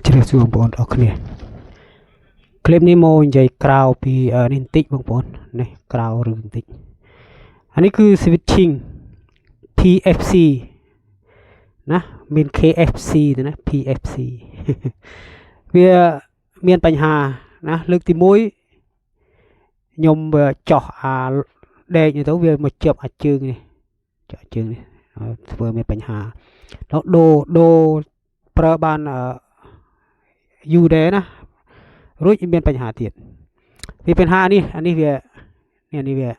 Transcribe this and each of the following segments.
ជ្រាបសួរបងប្អូនអរគ្នាคลิปនេះមកនិយាយក្រៅពីនេះបន្តិចបងប្អូននេះក្រៅរឿងបន្តិចអានេះគឺ switching PFC ណាមាន KFC ទៅណា PFC វាមានបញ្ហាណាលើកទី1ខ្ញុំវាចោះអាដេកនេះទៅវាមកជាប់អាជើងនេះចោះជើងនេះធ្វើមានបញ្ហាដល់ដូរដូរប្រើបានយូរដែរណារួចមានបញ្ហាទៀតវាបញ្ហានេះអានេះវានេះនេះវា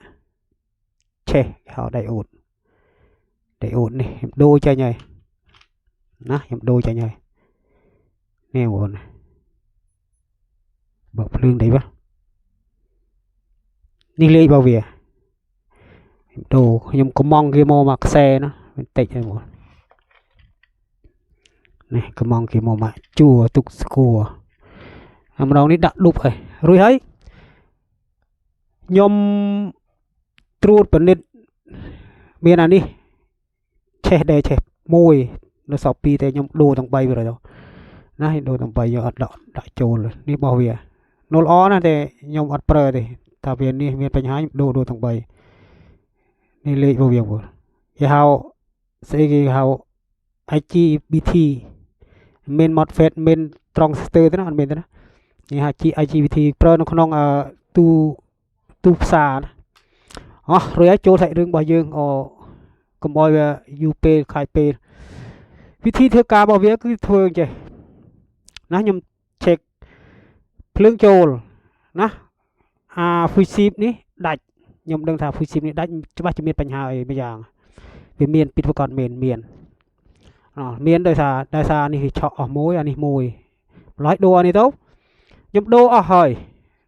ឆេះគេហៅ diode diode នេះខ្ញុំដូរចេញហើយណាខ្ញុំដូរចេញហើយនេះបងប្អូនបើភ្លើងតិចបាទនេះលេខរបស់វាខ្ញុំដូរខ្ញុំកំងគេមកមួយខ្សែណាបន្តិចហើយបងនេះកំងគេមកមកជួទុកស្គួរម្ដងនេះដាក់ឌុបហើយរួចហើយខ្ញុំត្រួតពិនិត្យមានអានេះឆេះដែរឆេះមួយនៅសល់2តែខ្ញុំដូរទាំង3វាទៅណាដូរទាំង3យកអត់ដាក់ដាក់ចូលនេះរបស់វានៅល្អណាស់តែខ្ញុំអត់ប្រើទេថាវានេះមានបញ្ហាខ្ញុំដូរដូរទាំង3នេះលេខរបស់វាបងគេហៅស្អីគេហៅ IGBT មាន MOSFET មាន transistor ទេណាអត់មានទេណានេះហៅ IGBT ប្រើនៅក្នុងទូទូផ្សារណាអោះរួចហើយចូលសាច់រឿងរបស់យើងអកុំឲ្យវាយូរពេលខាយពេលវិធីធ្វើការរបស់វាគឺធ្វើអញ្ចេះណាខ្ញុំ check ភ្លើងចូលណាអា fusible នេះដាច់ខ្ញុំដឹងថា fusible នេះដាច់ច្បាស់ជាមានបញ្ហាអីមួយយ៉ាងវាមានពីប្រកបមានមានអមានដោយសារដោយសារនេះវាឆក់អស់មួយអានេះមួយម្ល៉េះដូរអានេះទៅខ្ញុំដូរអស់ហើយ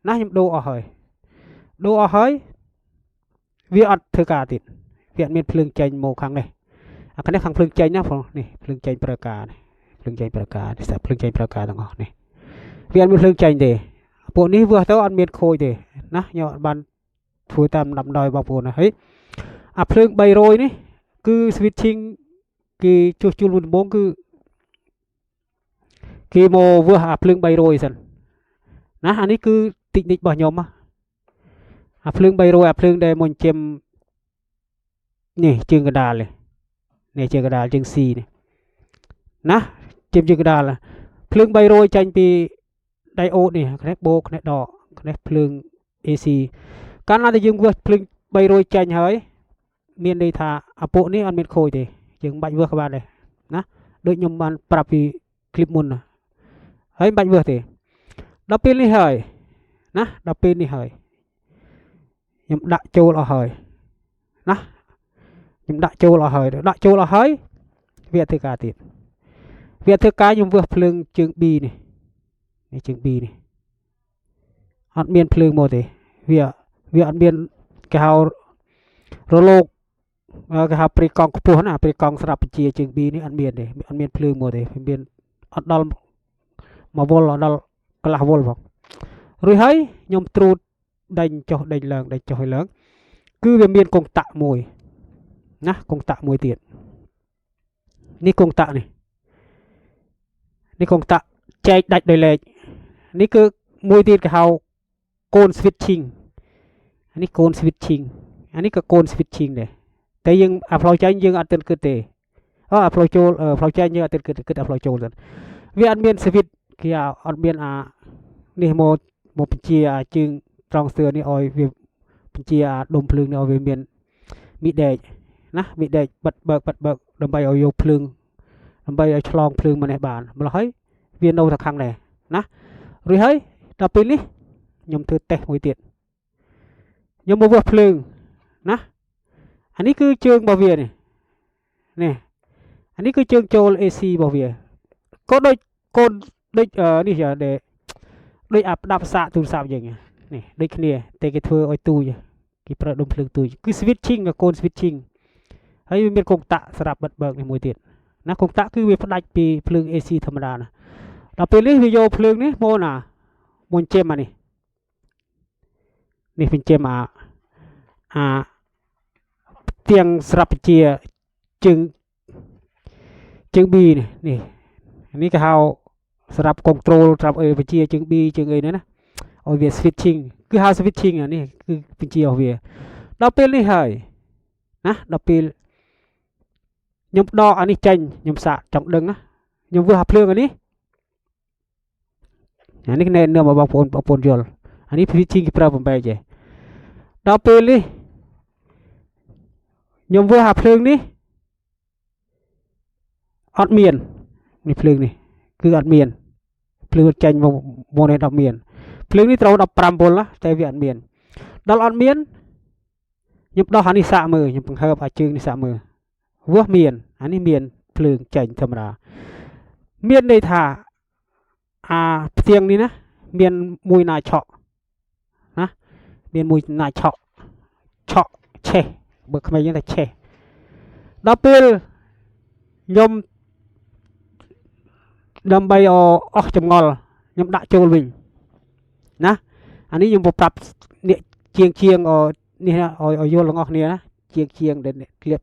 ណាខ្ញុំដូរអស់ហើយដូរអស់ហើយវាអត់ធ្វើការទៀតវាអត់មានភ្លើងចេញមកខាងនេះអាខាងនេះខាងភ្លើងចេញណាបងនេះភ្លើងចេញប្រើការនេះភ្លើងចេញប្រើការនេះភ្លើងចេញប្រើការទាំងអស់នេះវាអត់មានភ្លើងចេញទេពួកនេះវាទៅអត់មានខូចទេណាខ្ញុំអត់បានធ្វើតាមដំដោយបងប្អូនណាហើយអាភ្លើង300នេះគឺ switching គេជួសជុលមុនដំបូងគឺគេមកវើសអាភ្លើង300សិនណាអានេះគឺតិចនិចរបស់ខ្ញុំអាភ្លើង300អាភ្លើងដែលមកចិញ្ចឹមនេះជើងកដាលនេះនេះជើងកដាលជើង C នេះណាជើងជើងកដាលភ្លើង300ចាញ់ពី diode នេះនេះបូកនេះដកនេះភ្លើង AC កាលណាតែយើងវើសភ្លើង300ចាញ់ហើយមានន័យថាអាពួកនេះអត់មានខូចទេយើងមិនបាច់វើសក៏បានដែរណាដូចខ្ញុំបានប្រាប់ពីคลิปមុនណាហើយមិនបាច់វើសទេដល់ពេលនេះហើយណាដល់ពេលនេះហើយខ្ញុំដាក់ចូលអស់ហើយណាខ្ញុំដាក់ចូលអស់ហើយដាក់ចូលអស់ហើយវាធ្វើការទៀតវាធ្វើការខ្ញុំវើសភ្លើងជើង B នេះនេះជើង B នេះអត់មានភ្លើងមកទេវាវាអត់មានគេហៅរលកគេហៅព្រីកង់ខ្ពស់ណាព្រីកង់ស្រាប់បញ្ជាជើង B នេះអត់មានទេអត់មានភ្លើងមកទេមានអត់ដល់1វ៉ុលអត់ដល់កន្លះវ៉ុលផងរួចហើយខ្ញុំត្រួតដេញចុះដេញឡើងដេញចុះឲ្យឡើងគឺវាមានកុងតាក់មួយណាកុងតាក់មួយទៀតនេះកុងតាក់នេះនេះកុងតាក់ចែកដាច់ដោយលេខនេះគឺមួយទៀតគេហៅកូន switching អានេះកូន switching អានេះក៏កូន switching ដែរតែយើងអាផ្លូវចេញយើងអត់ទាន់គិតទេអូអាផ្លូវចូលផ្លូវចេញយើងអត់ទាន់គិតគិតអាផ្លូវចូលទៅវាអត់មាន switch គេអត់មានអានេះមកមកបញ្ជាអាជើងត្រង់ស្ទើនេះឲ្យវាបញ្ជាអាដុំភ្លើងនេះឲ្យវាមានមីដែកណាមីដែកបិទបើកបិទបើកដើម្បីឲ្យយកភ្លើងដើម្បីឲ្យឆ្លងភ្លើងមកនេះបានម្ល៉េះហើយវានៅតែខាងនេះណារួចហើយដល់ពេលនេះខ្ញុំធ្វើតេស្តមួយទៀតខ្ញុំមកវាស់ភ្លើងណាអានេះគឺជើងរបស់វានេះនេះអានេះគឺជើងចូល AC របស់វាក៏ដូចកូនដូចនេះដែលដូចអាផ្ដាប់សាកទូរស័ព្ទយើងនេះដូចគ្នាតែគេធ្វើឲ្យទូចគេប្រើដុំភ្លើងទូចគឺ switching កូន switching ហើយវាមានកុងតាក់សម្រាប់បិទបើកនេះមួយទៀតណាកុងតាក់គឺវាផ្ដាច់ពីភ្លើង AC ធម្មតាណាដល់ពេលនេះវាយកភ្លើងនេះមកណាមុនជេមអានេះនេះវិញជេមអាអាទៀងស្រាប់ជាជើងជើង B នេះនេះនេះគេហៅ សម្រាប់ control សម្រាប់អីបញ្ជាជើង B ជើងអីហ្នឹងណាឲ្យវា switching គឺហៅ switching អានេះគឺបញ្ជារបស់វាដល់ពេលនេះហើយណាដល់ពេលខ្ញុំដកអានេះចេញខ្ញុំសាកចង់ដឹងណាខ្ញុំវាស់អាភ្លើងអានេះអានេះណែនាំឲ្យបងប្អូនបងប្អូនយល់អានេះ switching គេប្រើបំបែកទេដល់ពេលនេះខ្ញុំវាស់អាភ្លើងនេះអត់មាននេះភ្លើងនេះគឺអត់មានភ្លើងចេញមកមកនេះអត់មានភ្លើងនេះត្រូវ15វ៉ុលណាតែវាអត់មានដល់អត់មានខ្ញុំដោះអានេះសាកមើលខ្ញុំបង្ហើបអាជើងនេះសាកមើលវាស់មានអានេះមានភ្លើងចេញធម្មតាមានន័យថាអាផ្ទៀងនេះណាមានមួយណាឆក់ណាមានមួយណាឆក់ឆក់ឆេះបើក្មេងយើងថាឆេះដល់ពេលខ្ញុំដើម្បីអស់ចម្ងល់ខ្ញុំដាក់ចូលវិញណាអានេះខ្ញុំប្រាប់អ្នកជាងជាងនេះឲ្យឲ្យយល់ទាំងអស់គ្នាណាជាងជាងដែលក្លៀប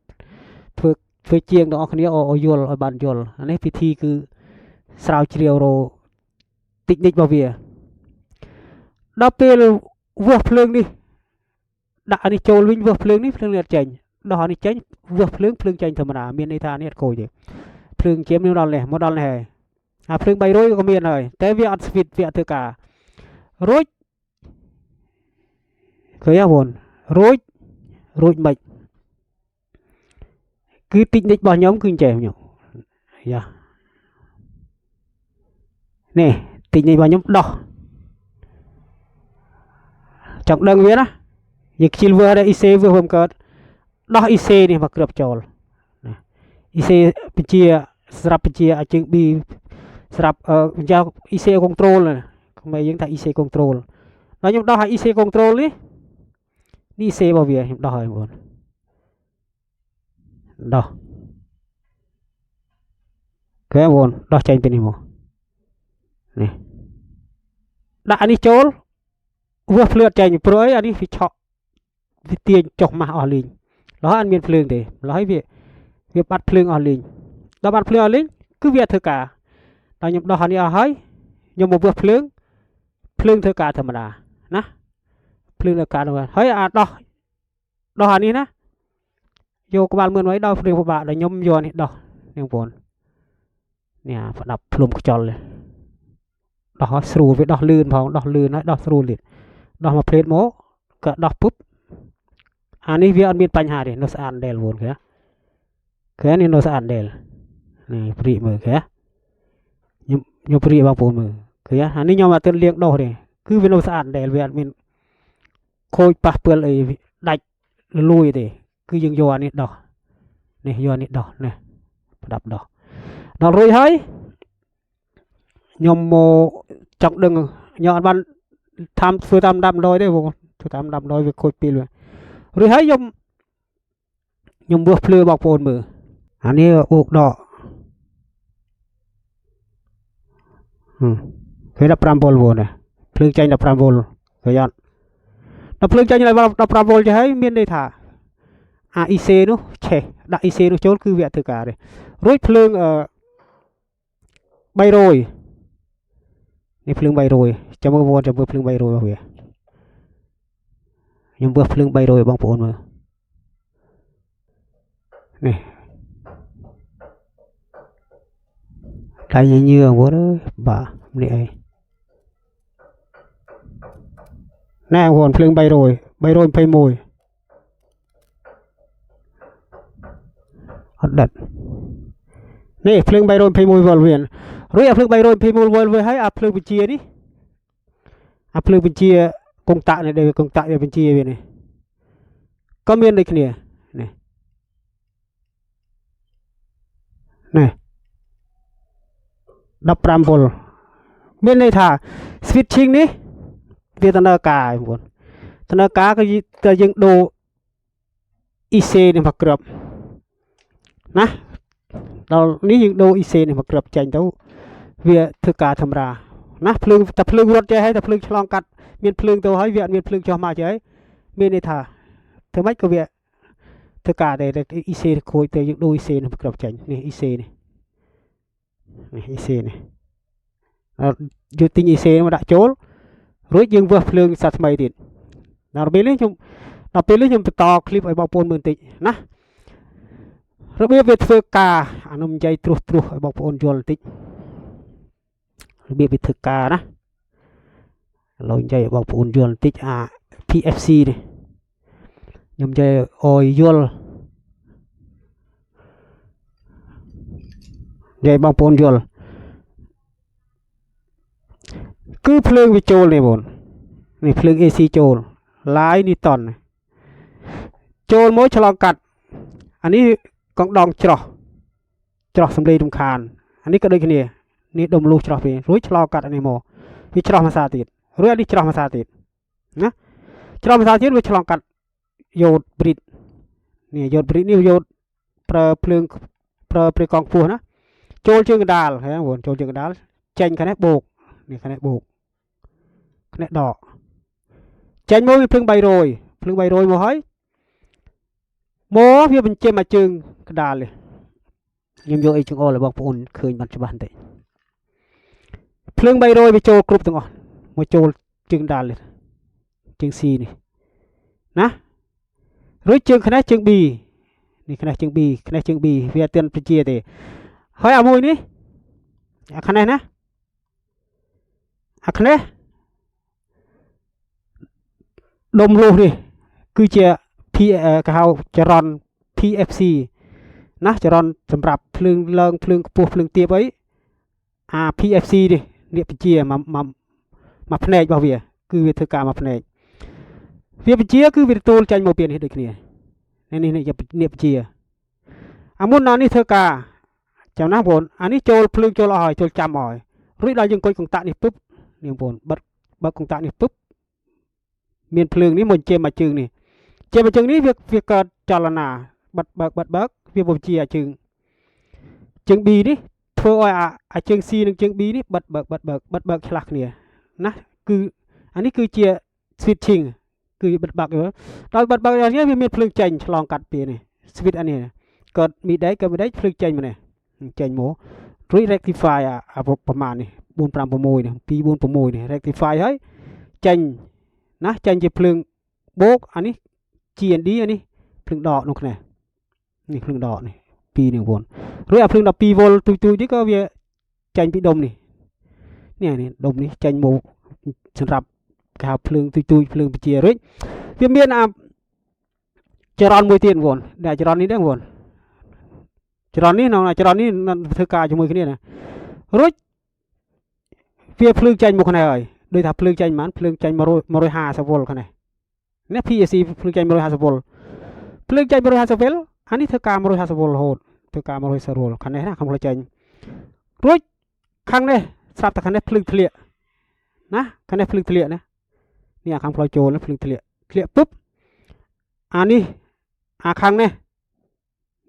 ធ្វើធ្វើជាងទាំងអស់គ្នាឲ្យយល់ឲ្យបានយល់អានេះពិធីគឺស្រាវជ្រាវរតិចនិចរបស់វាដល់ពេលវាស់ភ្លើងនេះដាក់អានេះចូលវិញវាស់ភ្លើងនេះភ្លើងនេះអត់ចេញដោះអានេះចេញវាស់ភ្លើងភ្លើងចេញធម្មតាមានន័យថានេះអត់ខូចទេភ្លើងជាមនេះដល់នេះមកដល់នេះហើយអាភ្លើង300ក៏មានហើយតែវាអត់ switch វាអត់ធ្វើការរួចឃើញទេបងរួចរួចមិនគឺតិចនិចរបស់ខ្ញុំគឺចេះខ្ញុំយ៉ានេះតិចនិចរបស់ខ្ញុំដោះចង់ដឹងវាណាយើងខ្ជិលវើដែរ IC វើខ្ញុំកើតដោះ IC នេះមកគ្របចូលណា IC បញ្ជាស្រាប់បញ្ជាអាជើង B ស្រាប់បញ្ជា IC control ខ្មែរយើងថា IC control ដល់ខ្ញុំដោះឲ្យ IC control នេះនេះ IC របស់វាខ្ញុំដោះឲ្យបងប្អូនដោះគេបងប្អូនដោះចេញពីនេះមកនេះដាក់អានេះចូលវាស់ភ្លឺអត់ចេញព្រោះអីអានេះវាឆក់វាទាញចុះម៉ាស់អស់លីងរហូតអត់មានភ្លើងទេម្ល៉េះវាវាបាត់ភ្លើងអស់លីងដល់បាត់ភ្លើងអស់លីងគឺវាធ្វើការដល់ខ្ញុំដោះអានេះអស់ហើយខ្ញុំមកវាស់ភ្លើងភ្លើងធ្វើការធម្មតាណាភ្លើងធ្វើការធម្មតាហើយអាដោះដោះអានេះណាយកក្បាលមឿនໄว้ដល់ភ្លើងពិបាកដល់ខ្ញុំយកនេះដោះនេះបងប្អូននេះអាផ្ដាប់ភ្លុំខ្យល់ដោះឲ្យស្រួលវាដោះលឿនផងដោះលឿនហើយដោះស្រួលទៀតដោះមកផ្លេតមកក៏ដោះពុបអានេះវាអត់មានបញ្ហាទេនៅស្អាតដែលបងគេគេនេះនៅស្អាតដែលនេះព្រីមើលគេខ្ញុំខ្ញុំព្រីបងប្អូនមើលគេអានេះខ្ញុំអត់ទៅលាងដោះទេគឺវានៅស្អាតដែលវាអត់មានខូចប៉ះពាល់អីដាច់លួយទេគឺយើងយកអានេះដោះនេះយកអានេះដោះនេះប្រដាប់ដោះដល់រួចហើយខ្ញុំមកចង់ដឹងខ្ញុំអត់បានធ្វើធ្វើតាមដាំដោយទេបងធ្វើតាមដាំដោយវាខូចពេលរួចហើយខ្ញុំខ្ញុំវាស់ភ្លើបងប្អូនមើលអានេះបូកដកឃើញ15វ៉ុលបងណាភ្លើងចេញ15វ៉ុលឃើញអត់ដល់ភ្លើងចេញ15វ៉ុលចេះហើយមានន័យថាអា IC នោះឆេះដាក់ IC នោះចូលគឺវាអត់ធ្វើការទេរួចភ្លើងអឺ300នេះភ្លើង300ចាំមើលបងចាំមើលភ្លើង300របស់វាខ្ញុំវាស់ភ្លើង300បងប្អូនមើលនេះដៃញញឿបងប្អូនអើយបាទនេះអីណែបងប្អូនភ្លើង300 321អត់ដិតនេះភ្លើង321វ៉ុលវារួចអាភ្លើង321វ៉ុលវាហើយអាភ្លើងបញ្ជានេះអាភ្លើងបញ្ជាកុងតាក់នេះដែលកុងតាក់វាបញ្ជាវានេះក៏មានដូចគ្នានេះនេះ15វ៉ុលមានន័យថា switching នេះវាដំណើរការបងប្អូនដំណើរការគឺតែយើងដូរ IC នេះមកគ្រាប់ណាដល់នេះយើងដូរ IC នេះមកគ្រាប់ចេញទៅវាធ្វើការធម្មតាណាភ្លើងតែភ្លើងរត់ចេះហើយតែភ្លើងឆ្លងកាត់មានភ្លើងទៅហើយវាអត់មានភ្លើងចុះមកចេះហើយមានន័យថាធ្វើម៉េចក៏វាធ្វើការដែរ IC ខូចទៅយើងដូរ IC នេះមកគ្រាប់ចេញនេះ IC នេះនេះ IC នេះ យើងទិញ IC មកដាក់ចូលរួចយើងវាស់ភ្លើងសាថ្មីទៀតដល់ពេលនេះខ្ញុំដល់ពេលនេះខ្ញុំបន្តឃ្លីបឲ្យបងប្អូនមើលបន្តិចណារបៀបវាធ្វើការអានោះនិយាយត្រួសត្រាសឲ្យបងប្អូនយល់បន្តិចរបៀបវាធ្វើការណាឥឡូវនិយាយឲ្យបងប្អូនយល់បន្តិចអា PFC នេះខ្ញុំនិយាយឲ្យយល់និយាយបងប្អូនយល់គឺភ្លើងវាចូលនេះបងនេះភ្លើង AC ចូលឡាយនេះតនចូលមកឆ្លងកាត់អានេះកងដងច្រោះច្រោះសំឡេងរំខានអានេះក៏ដូចគ្នានេះដុំលុះច្រោះវារួចឆ្លងកាត់អានេះមកវាច្រោះមួយសាទៀតរួចអានេះច្រោះមួយសាទៀតណាច្រោះមួយសាទៀតវាឆ្លងកាត់យោតព្រីតនេះយោតព្រីតនេះយោតប្រើភ្លើងប្រើប្រេកង់ខ្ពស់ណាចូលជើងកណ្ដាលហ៎បងចូលជើងកណ្ដាលចេញខាងនេះបូកនេះខាងនេះបូកខាងនេះដកចេញមកវាភ្លើង300ភ្លើង300មកហើយមកវាបញ្ចេញមកជើងកណ្ដាលនេះខ្ញុំយកអីចង្អុលឲ្យបងប្អូនឃើញបានច្បាស់បន្តិចភ្លើង300វាចូលគ្រប់ទាំងអស់មកចូលជើងកណ្ដាលនេះជើង C នេះណារួចជើងខ្នេះជើង B នេះខ្នេះជើង B ខ្នេះជើង B វាអត់ទាន់បញ្ជាទេហើយអាមួយនេះអាខ្នេះណាអាខ្នេះដុំលុះនេះគឺជា P គេហៅចរន្ត PFC ណាចរន្តសម្រាប់ភ្លើងឡើងភ្លើងខ្ពស់ភ្លើងទាបអីអា PFC នេះនេះបញ្ជាមួយមួយភ្នែករបស់វាគឺវាធ្វើការមួយភ្នែកវាបញ្ជាគឺវាទទួលចេញមកពីនេះដូចគ្នានេះនេះនេះបញ្ជាអាមុនណានេះធ្វើការចាំណាបងអានេះចូលភ្លើងចូលអស់ហើយចូលចាំអស់ហើយរួចដល់យើងអង្គុយកុងតាក់នេះពឹបនេះបងបិទបើកកុងតាក់នេះពឹបមានភ្លើងនេះមកជេមកជើងនេះជេមកជើងនេះវាកើតចលនាបិទបើកបិទបើកវាបញ្ជាអាជើងជើង B នេះធ្វើឲ្យអាជើង C និងជើង B នេះបិទបើកបិទបើកបិទបើកឆ្លាស់គ្នាណាគឺអានេះគឺជា switching គឺបិទបើកដោយបិទបើកនេះវាមានភ្លើងចេញឆ្លងកាត់ពីនេះ switch អានេះកើតមីដែកកើតមីដែកភ្លើងចេញមកនេះចេញមករួច rectify អាប្រមាណនេះ456នេះ246នេះ rectify ហើយចេញណាចេញជាភ្លើងបូកអានេះ GND អានេះភ្លើងដកនោះគ្នានេះភ្លើងដកនេះ2នេះ9រួចអាភ្លើង12វ៉ុលទូចទូចនេះក៏វាចេញពីដុំនេះនេះនេះដុំនេះចេញមកសម្រាប់គេហៅភ្លើងទូចទូចភ្លើងពជារួចវាមានអាចរន្តមួយទៀតបងដែលចរន្តនេះដែរបងចរន្តនេះនៅចរន្តនេះធ្វើការជាមួយគ្នាណារួចវាភ្លើងចេញមកគ្នាហើយដូចថាភ្លើងចេញប៉ុន្មានភ្លើងចេញ150វ៉ុលខាងនេះនេះ PAC ភ្លើងចេញ150វ៉ុលភ្លើងចេញ150វ៉ុលអានេះធ្វើការ150វ៉ុលរហូតធ្វើការ150វ៉ុលខាងនេះណាខាងផ្លូវចេញរួចខាងនេះស្រាប់តែខាងនេះភ្លើងធ្លាក់ណាខាងនេះភ្លើងធ្លាក់ណានេះអាខាងផ្លូវចូលភ្លើងធ្លាក់ធ្លាក់ពុបអានេះអាខាងនេះ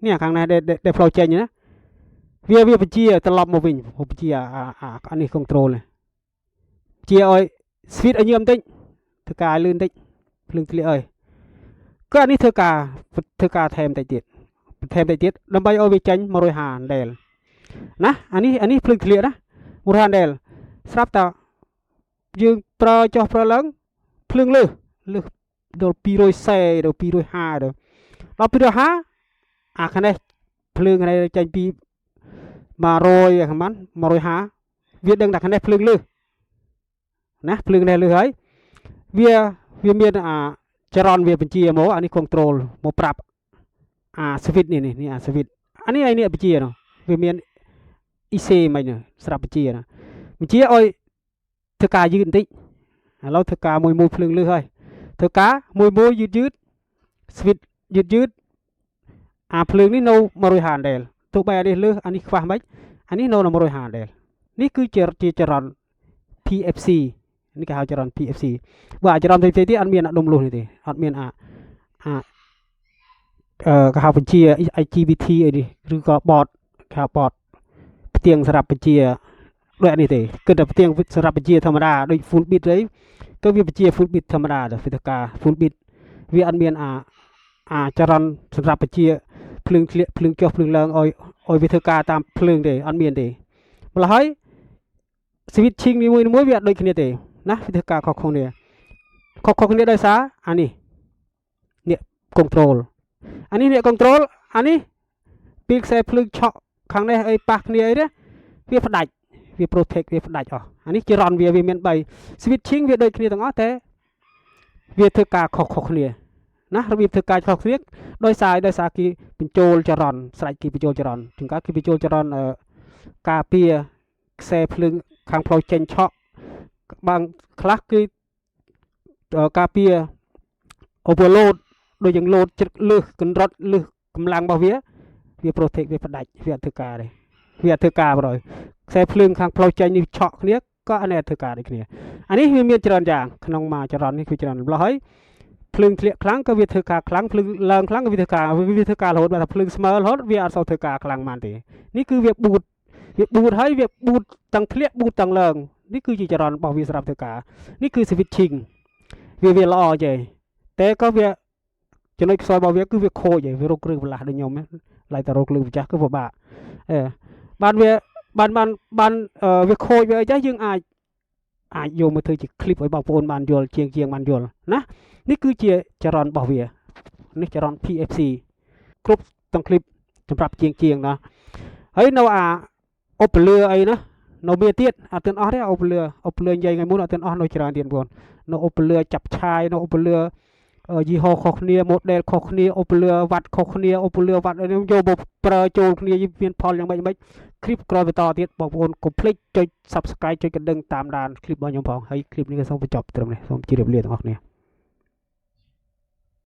នេះអាខាងនេះដែលផ្លូវចេញណាវាបញ្ជាត្រឡប់មកវិញបញ្ជាអានេះ control នេះជាឲ្យ switch ឲ្យញឿមបន្តិចធ្វើការឲ្យលឿនបន្តិចភ្លើងធ្លាក់អើយក៏អានេះធ្វើការថែមបន្តិចទៀតថែមបន្តិចទៀតដើម្បីឲ្យវាចេញ150ដែលណាអានេះភ្លើងធ្លាក់ណា150ដែលស្រាប់តែយើងប្រើចុះប្រើឡើងភ្លើងលើសលើសដល់240ដល់250ដល់250អាខាងនេះភ្លើងខាងនេះចេញពី100ខាងមិន150វាដឹងថាខាងនេះភ្លើងលើសណាភ្លើងនេះលើសហើយវាមានអាចរន្តវាបញ្ជាមកអានេះ control មកប្រាប់អា switch នេះនេះអា switch អានេះឯនេះបញ្ជានោះវាមាន IC មិនស្រាប់បញ្ជាណាបញ្ជាឲ្យធ្វើការយឺតបន្តិចឥឡូវធ្វើការមួយមួយភ្លើងលើសហើយធ្វើការមួយមួយយឺតយឺត switch យឺតយឺតអាភ្លើងនេះនៅ150ដែលទោះបីអានេះលើសអានេះខ្វះមិនអានេះនៅ150ដែលនេះគឺជាចរន្ត PFC នេះគេហៅចរន្ត PFC បើអាចរន្តផ្សេងៗទៀតអត់មានអាដុំលុះនេះទេអត់មានអាអាអឺគេហៅបញ្ជា IGBT អីនេះឬក៏បតគេហៅបតផ្ទៀងសម្រាប់បញ្ជាដូចនេះទេគឺតែផ្ទៀងសម្រាប់បញ្ជាធម្មតាដូច full bit អីទៅវាបញ្ជា full bit ធម្មតាទៅវាធ្វើការ full bit វាអត់មានអាចរន្តសម្រាប់បញ្ជាភ្លើងធ្លាក់ភ្លើងចុះភ្លើងឡើងឲ្យវាធ្វើការតាមភ្លើងទេអត់មានទេម្ល៉េះហើយ Switching នីមួយៗវាអត់ដូចគ្នាទេណាវាធ្វើការខុសៗគ្នាខុសៗគ្នាដោយសារអានេះនេះ control អានេះនេះ control អានេះពីខ្សែភ្លើងឆក់ខាងនេះអីប៉ះគ្នាអីទេវាផ្ដាច់វា protect វាផ្ដាច់អស់អានេះចរន្តវាវាមាន3 switching វាដូចគ្នាទាំងអស់តែវាធ្វើការខុសៗគ្នាណារបៀបធ្វើការខុសគ្នាដោយសារដោយសារគេបញ្ចូលចរន្តស្រេចគេបញ្ចូលចរន្តជួនកាលគេបញ្ចូលចរន្តអឺការពារខ្សែភ្លើងខាងផ្លូវចេញឆក់បាងខ្លះគឺការពារ overload ដូចយ៉ាងលោតចិត្តលើសកម្រិតលើសកម្លាំងរបស់វាវា protect វាផ្ដាច់វាអត់ធ្វើការទេវាអត់ធ្វើការបណ្ដោយខ្សែភ្លើងខាងផ្លូវចេញនេះឆក់គ្នាក៏អានេះអត់ធ្វើការដូចគ្នាអានេះវាមានច្រើនយ៉ាងក្នុងមួយចរន្តនេះគឺច្រើនម្លោះហើយភ្លើងធ្លាក់ខ្លាំងក៏វាធ្វើការខ្លាំងភ្លើងឡើងខ្លាំងក៏វាធ្វើការវាធ្វើការរហូតបើថាភ្លើងស្មើរហូតវាអត់សូវធ្វើការខ្លាំងបានទេនេះគឺវាប៊ូតវាប៊ូតហើយវាប៊ូតទាំងធ្លាក់ប៊ូតទាំងឡើងនេះគឺជាចរន្តរបស់វាសម្រាប់ធ្វើការនេះគឺ switching វាវាល្អចេះតែក៏វាចំណុចខ្សោយរបស់វាគឺវាខូចហើយវារកគ្រឿងបន្លាស់ដូចខ្ញុំឡៃតែរកគ្រឿងម្ចាស់គឺពិបាកអេបានវាបានបានបានវាខូចវាអីចេះយើងអាចអាចយកមកធ្វើជា clip ឲ្យបងប្អូនបានយល់ជាងជាងបានយល់ណានេះគឺជាចរន្តរបស់វានេះចរន្ត PFC គ្រប់ទាំង clip សម្រាប់ជាងជាងណាហើយនៅអាអុបលឿអីណានៅមានទៀតអត់ទាន់អស់ទេអុបលឿអុបលឿនិយាយថ្ងៃមុនអត់ទាន់អស់នៅច្រើនទៀតបងប្អូននៅអុបលឿចាប់ឆាយនៅអុបលឿយីហោខុសគ្នា model ខុសគ្នាអុបលឿវ៉ាត់ខុសគ្នាអុបលឿវ៉ាត់នេះយកមកប្រើចូលគ្នាមានផលយ៉ាងម៉េចម៉េចคลิปក្រោយបន្តទៀតបងប្អូនកុំភ្លេចចុច Subscribe ចុចកណ្ដឹងតាមដានคลิปរបស់ខ្ញុំផងហើយคลิปនេះក៏សូមបញ្ចប់ត្រឹមនេះសូមជម្រាបលាទាំងអស់គ្នា។